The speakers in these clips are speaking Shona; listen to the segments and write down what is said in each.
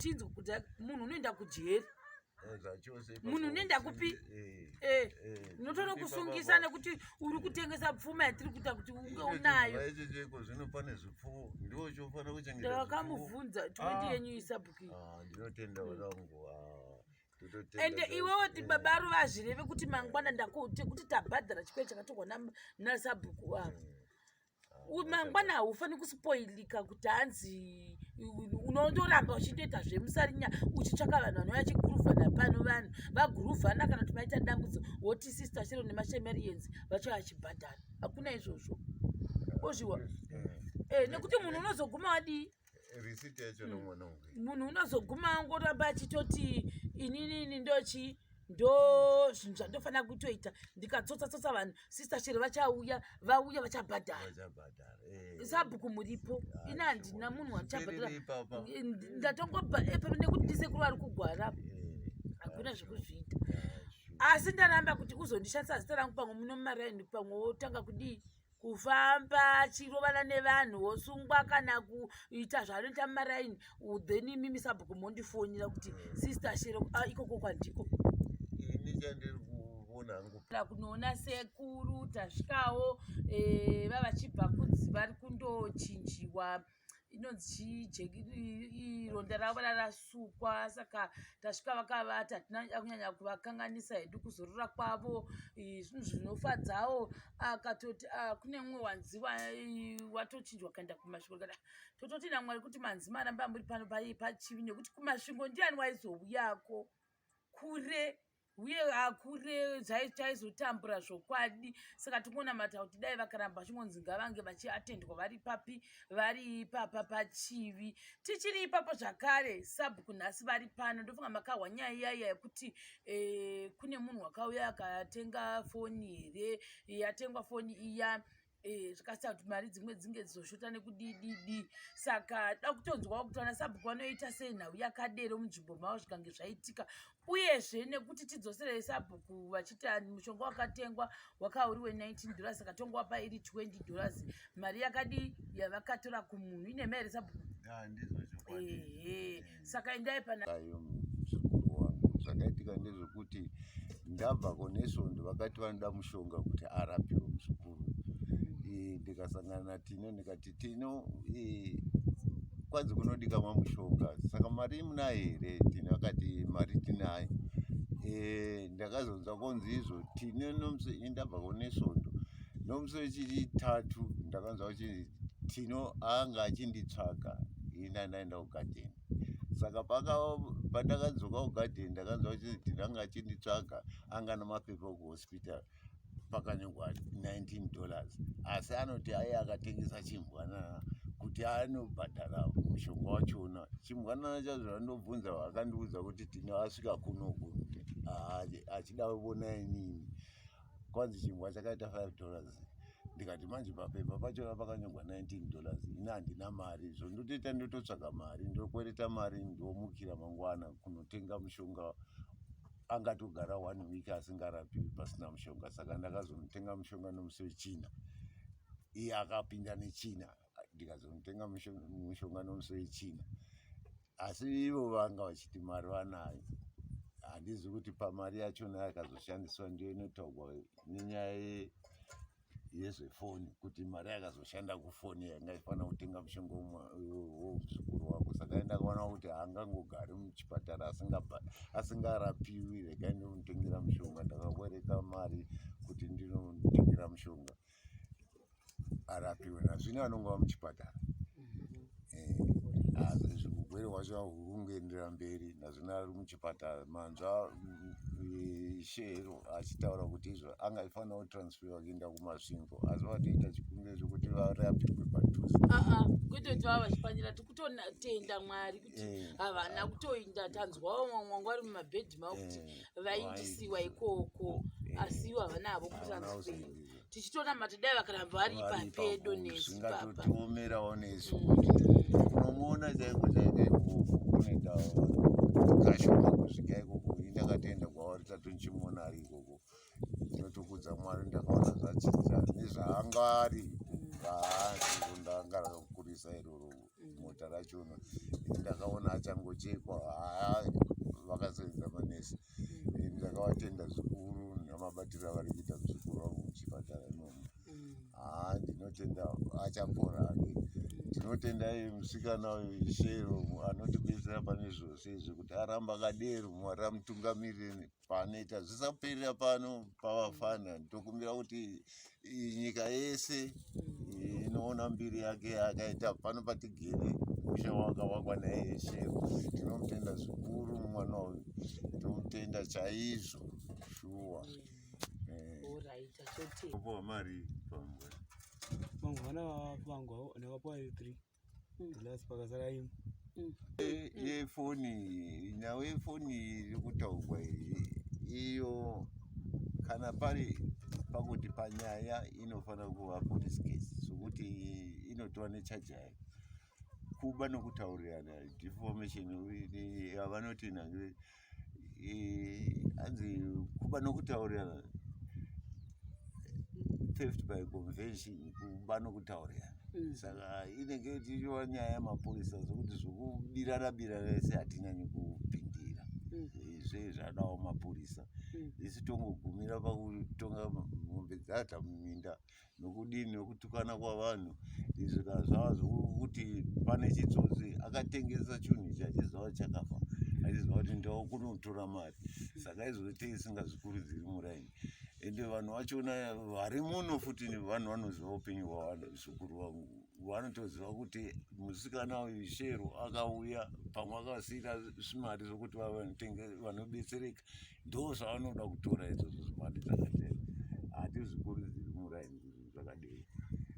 Tinzwe kuti munhu unoenda kujeri. Eh, Munhu unoenda kupi? Eh, Eh, unotonokusungisa nekuti uri kutengesa pfuma yatiri kuita kuti unge unayo. Ichocho zvino pane zvipfuwo ndiwo chofanira kuchengeta. Ndakamubvunza 20 Ah. yenyu isabhuku iyi. Ah, ndinotenda vanangu. Ah, ndinotenda Ende chaizvo. iwewe ti baba aro vazvireve kuti mangwana ndakuti kuti tabhadhara chikwe chakatorwa nasabhuku ava. Mangwana haufani kusipoilika kuti hanzi unondoramba uchindoita zvemusarinya uchitsvaka vanhu vanouya chiguruvhana pano. Vanhu vaguruvhana kana kuti maita dambudzo, woti Sister Shero nemaShemarians vachauya vachibhadhara. Hakuna izvozvo, ozviwa. Nekuti munhu unozoguma wadii? Risiti yacho nomwana wangu. Munhu unozoguma angoramba achitoti ininini ndochi ndo zvinhu zvandofanira kutoita, ndikatsotsa tsotsa vanhu, Sister Shero vachauya, vauya vachabhadhara. Vachabhadhara. Sabhuku muripo. Ah, Ini handina munhu wandichabhadhara. Zviperere ipapa. Ndatongobva nekuti ndisekuru vari kugwara. Hakuna zvekuzviita. Ah, sure. Asi ndaramba kuti uzondishandisa zita rangu pamwe muno mumaraini, pamwe wotanga kudii, kufamba achirovana nevanhu, wosungwa kana kuita zvaanoita mumaraini. Then imimi sabhuku mondifonera kuti Sister Shero, ah, ikoko kwandiko. Ini chandiri kuona hangu Ta kunoona sekuru tasvikawo, vavachibva kunzi vari kundochinjiwa inonzi chijeki, ronda ravo rarasukwa. Saka tasvika vakavata, hatina kunyanya kuvakanganisa hedu kuzorora kwavo. Zvinhu zvinofadzawo. Akatoti, "Ah, kune mumwe wanzi watochinjwa kuenda kuMasvingo." Ndikati, "Ah, tototi naMwari kuti manzi maramba muri pano pachivi, nekuti kuMasvingo ndiani waizouyako kure uye hakure, taizotambura zvokwadi." Saka tingonamata kuti dai vakaramba vachingonzi ngavange vachiatendwa vari papi, vari ipapa pachivi. Tichiri ipapo zvakare, sabhuku nhasi vari pano. Ndofunga makahwa nyaya iyaiya yekuti kune munhu wakauya akatenga foni here. Yatengwa foni iya, zvakasita kuti mari dzimwe dzinge dzizoshota nekudididi. Saka da kutonzwawo kuti vana sabhuku vanoita sei nhau yakadero munzvimbo mavo zvikange zvaitika, uyezve nekuti tidzoserei sabhuku vachiti mushonga wakatengwa wakauri we$19, saka tongowapa iri $20 mari yakadii yavakatora kumunhu. Ine mai here, sabhuku? Ah, ndizvo chokwadi. Ehe, saka endai pana Ayo muzukuru wangu, zvakaitika ndezvekuti ndabva kunesvondo, vakati vanoda mushonga kuti arapiwe muzukuru. Ndikasangana naTino, ndikati, "Tino, kwanzi kunodikanwa mushonga, saka mari munayo here?" Tino akati, "Mari tinayo." Ndakazonzwa konzi izvo Tino nomusi, indabva kunesvondo, nomusi wechitatu ndakanzwa kuchinzi Tino anga achinditsvaga. Ini andaenda kugadheni, saka pandakadzoka kugadheni ndakanzwa kuchinzi Tino anga achinditsvaga, anga namapepa ekuhospital, pakanyorwa $19, asi anoti aiye akatengesa chimbwanana kuti anobhadhara mushonga wachona. Chimbwanana chacho, zvandobvunza, vakandiudza kuti Tino asvika kunoku achida kuona inini, kwanzi chimbwa chakaita $5. Ndikati, "Manje papepa pachona pakanyorwa $19, ini handina mari. Zvondotoita, ndototsvaga mari, ndokwereta mari, ndomukira mangwana kunotenga mushonga." Angatogara one week asingarapiwi pasina mushonga. Saka ndakazonotenga mushonga nomusi wechina, iye akapinda nechina, ndikazonotenga mushonga nomusi wechina. Asi ivo vanga vachiti mari vanayo. Handizi kuti pamari yachona yakazoshandiswa ndiyo inotaurwa nenyaya yezvefoni, kuti mari yakazoshanda kufoni yanga ifanira kutenga mushonga womuzukuru wako. Saka ndakaona kuti haangangogari muchipatara asingarapiwi, regai ndinotengera mushonga. Ndakakwereta mari kuti ndinotengera mushonga arapiwe. Nazvino anongova muchipatara. Asi urwere hwacho huri kungoendera mberi. Nazvino ari muchipatara. Manzwa Shero achitaura kuti izvo anga aifanira kutransferwa kuenda kuMasvingo, asi vatoita chikumbiro chokuti varapirwe padhuze. Aa, kwete kuti vava vachifanira, tikutotenda Mwari kuti havana kutoinda. Tanzwawo vamwe vanga vari mumabhedhi mavo kuti vaindisiwa ikoko, asi ivo havana havo kutransfer. Kuzoindiswa. Tichitonamata dai vakaramba vari papedo nesu papa. Zvingatotiomerawo nesu kuti unomuona chaiko chaiko ikoko kunoenda kashoma kusvika ikoko. Ini ndakatoenda kwavari tatu ndichimuona ari ikoko. Ndinotokudza Mwari, ndakaona zvachinja nezvaanga ari, ndanga rakakurisa iroro mota rachona. Ndakaona achangochekwa, haa, vakasenza manesi. Ndakavatenda zvikuru namabatiro avari kuita muzukuru wangu muchipatara imomo. Haa, ndinotenda, achapora hake. Ndinotenda iye musikana uyu Shero anotibetsera pane zvose izvi kuti aramba akadero. Mwari amutungamirire paanoita, zvisaperera pano pavafana. Ndokumbira kuti nyika yese inoona mbiri yake yaakaita pano patigere, musha wakavakwa naye Shero. Tinomutenda zvikuru mwana uyu, tinomutenda chaizvo, shuwa. Alright, achotenda. Opuwa mari pamwe. Mangwana vangu ndakapuwa $3, pakasara imwe. Yefoni, nhau yefoni iri kutaurwa iyi, iyo kana pari pakuti panyaya inofanira kuva police case, sokuti inotora nechaji yayo. Kuba nokutaurirana, defamation yavanoti nange hanzi kuba nokutaurirana, theft by convention, kuba nokutaurirana. Saka inenge ichiwa nyaya yemapurisa, zvokuti zvokubirana birana ese hatinyanyi kupindira. Izve zvadawo mapurisa. Isu tongogumira pakutonga mombe dzata muminda nokudini nokutukana kwavanhu. Izvi kana zvava zvokuti pane chitsotsi akatengesa chinhu ichi achiziva chakafa, achiziva kuti ndokunotora mari, saka izvozvo tisingazvikurudziri muraini. Ende vanhu vachona vari muno futi vanhu vanoziva upenyu hwavanhu. Vangu vanotoziva kuti musikana uyu Shero akauya pamwe akasiyira zvimari zvokuti vanobetsereka, ndo zvavanoda kutora izvozvo zvimari dzakadero. Hatizvikurudziri muraini zvinhu zvakadero.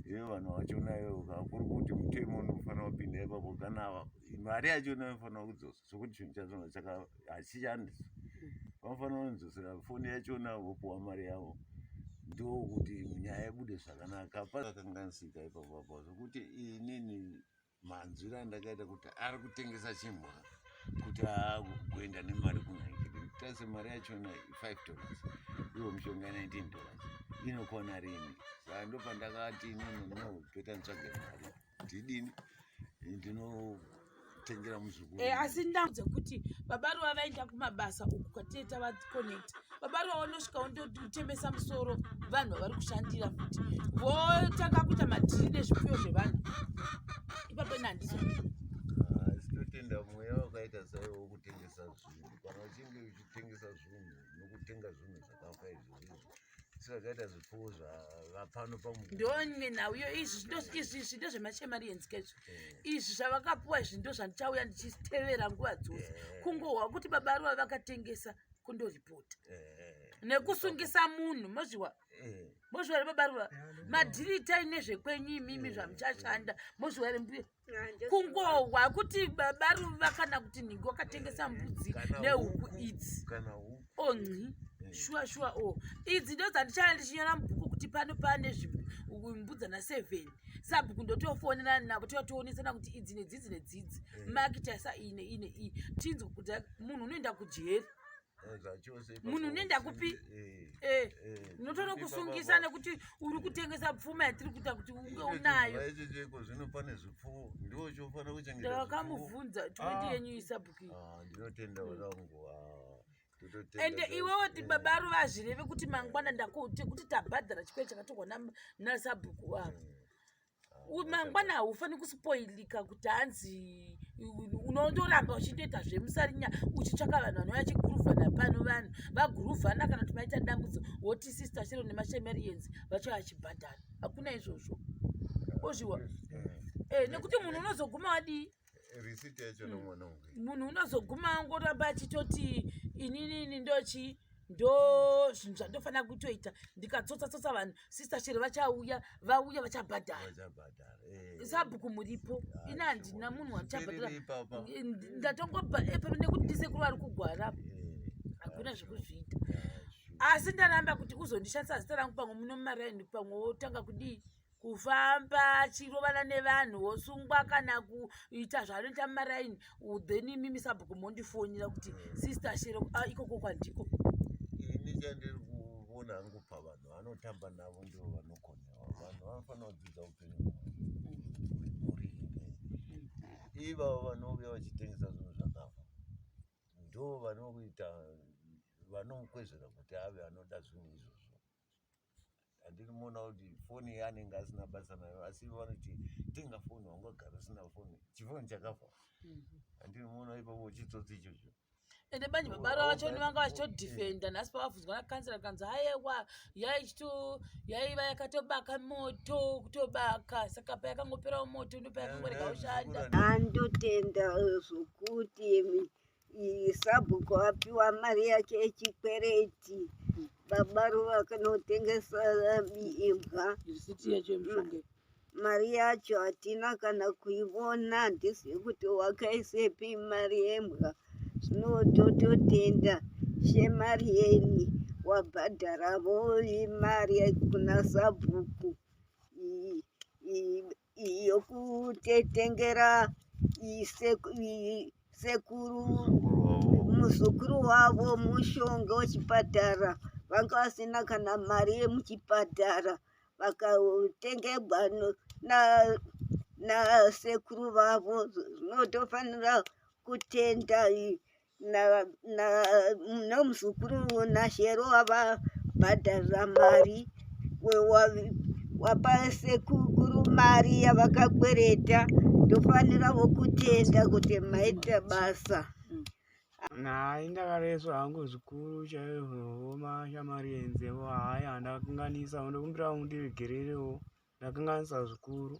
Ivo vanhu vachona ivo, kuri kuti mutemo unofanira kupinda ipapo, kana mari yachona inofanira kudzosa, sokuti chinhu chachona hachishandiswi, vanofanira kundodzosera foni yachona, vopuwa mari yavo, ndokuti nyaya ibude zvakanaka. Pakakanganisika ipapo apo, zvokuti inini manzwiro andakaita kuti ari kutengesa chimbwa kuti agoenda nemari kunaikiri. Tarise mari yachona, $5, iwo mushonga $19, inokwana rini? Saka ndopandakati inini, no, better nditsvage mari ndidini, ndinotengera muzukuru. Asi ndau dzekuti baba Ruva vaenda kumabasa uku kwatete vaconnect, baba Ruva vanosvika vondotemesa musoro vanhu vavari kushandira, futi votanga kuita madhiri nezvipfuyo zvevanhu ipapo. Ina handizo. Asi totenda mweya wakaita saiwo wokutengesa zvinhu. Kana uchinge uchitengesa zvinhu nokutenga zvinhu zvakafa izvo izvo sezvakaita zvipfuwo zvapano pamu. Ndonye nhau iyo. Izvi ndezvemashemarians kezvo izvi zvavakapuwa izvi, ndo zvandichauya ndichitevera nguva dzose. Kungohwa kuti baba Ruva vakatengesa, kundoripota nekusungisa munhu, mozviwa, mozviwa ere baba Ruva? Madhiri itai nezvekwenyu imimi zvamuchashanda, mozviwa ere mbuya? Kungohwa kuti baba Ruva kana kuti nhingi wakatengesa mbudzi Kana nehuku huku. idzi. Kana huku. Onci shuwa shuwa, o idzi ndo dzandichaya ndichinyora mubhuku kuti pano pane mbudzana 7, sabhuku ndotofonerana navo, toatoonesana kuti idzi nedzidzi nedzidzi, maki taisa iyi neiyi neiyi, tinzwe kuti munhu unoenda kujeri. Zvachose. Munhu unoenda kupi? Unotonokusungisa nekuti uri kutengesa pfuma yatiri kuita kuti unge unayo. Ichocheko zvino pane zvipfuwo, ndo chofanira kuchengeta zvipfuwo. Ndakamubvunza 20 yenyu isabhuku iyi. Ah, ndinotenda vanangu. Ah, tototenda Ende iwewo ti baba Ruva zvireve kuti mangwana ndakuti kuti tabhadhara chikwe chakatorwa nasabhuku ava. Mangwana haufani kuspoilika kuti hanzi unondoramba uchindoita zvemusarinya, uchitsvaka vanhu vanouya chiguruvhana pano, vanhu vaguruvhana. Kana kuti maita dambudzo, woti Sister Shero nemashemarians vacho vachibhadhara. Hakuna izvozvo, ozviwa? Nekuti munhu unozoguma wadii? Risiti yacho nomwana wangu. Munhu unozoguma angoramba achitoti ininini ndochi ndo zvinhu zvandofanira kutoita, ndikatsotsa tsotsa vanhu, Sister Shero vachauya, vauya vachabhadhara. Vachabhadhara. Sabhuku muripo. Ah, Ini handina munhu wandichabhadhara. Zviperere ipapa. Ndatongobva nekuti ndisekuru vari kugwara, hakuna zvekuzviita. Ah, sure. Asi ndaramba kuti uzondishandisa zita rangu pamwe muno mumaraini, pamwe wotanga kudii, kufamba achirovana nevanhu, wosungwa kana kuita zvaanoita mumaraini, then imimi sabhuku mondifonera kuti Sister Shero, ah, ikoko kwandiko. Ini chandiri kuona hangu pavanhu vanotamba navo, ndivo vanokonewa. Vanhu vanofanira kudzidza upenyu hwemhuri inei. Ivavo vanouya vachitengesa zvinhu zvakafa ndo vanoita vanomukwezvera kuti ave anoda zvinhu izvozvo. Handiri muona kuti foni anenge asina basa nayo, asi vanoti tenga foni, wangagara usina foni, chifoni chakafa. Handiri muona ipapo chitsotsi ichocho. Ende manje baba vacho vanga vachitodhifenda nhasi pavabvunzwa nakansela, kanzi hayewa, yaichito yaiva yakatobaka moto kutobaka, saka payakangoperawo moto ndopayakangorega kushanda. Andotenda zvokuti sabhuku apiwa mari yake yechikwereti. Baba Ruva akanotengesa imbwa. Risiti yacho yemushonga. Mari yacho hatina kana kuiona, handizivi kuti wakaisepi mari yembwa. Zvino tototenda Shemarieni wabhadharavo mari kuna sabhuku yokutetengera sekuru muzukuru wavo mushonga wechipatara. Vanga vasina kana mari yemuchipatara, vakatengerwa nasekuru vavo. Zvinotofanira kutenda nomuzukuru naShero wavabhadharira mari, wapa sekuru mari yavakakwereta. Tofanirawo kutenda kuti maita basa. Hayi, ndakareswa hangu zvikuru chaizvo mashamarienzevo. Hayi, handakanganisa, ndokumbira mundiregererewo, ndakanganisa zvikuru.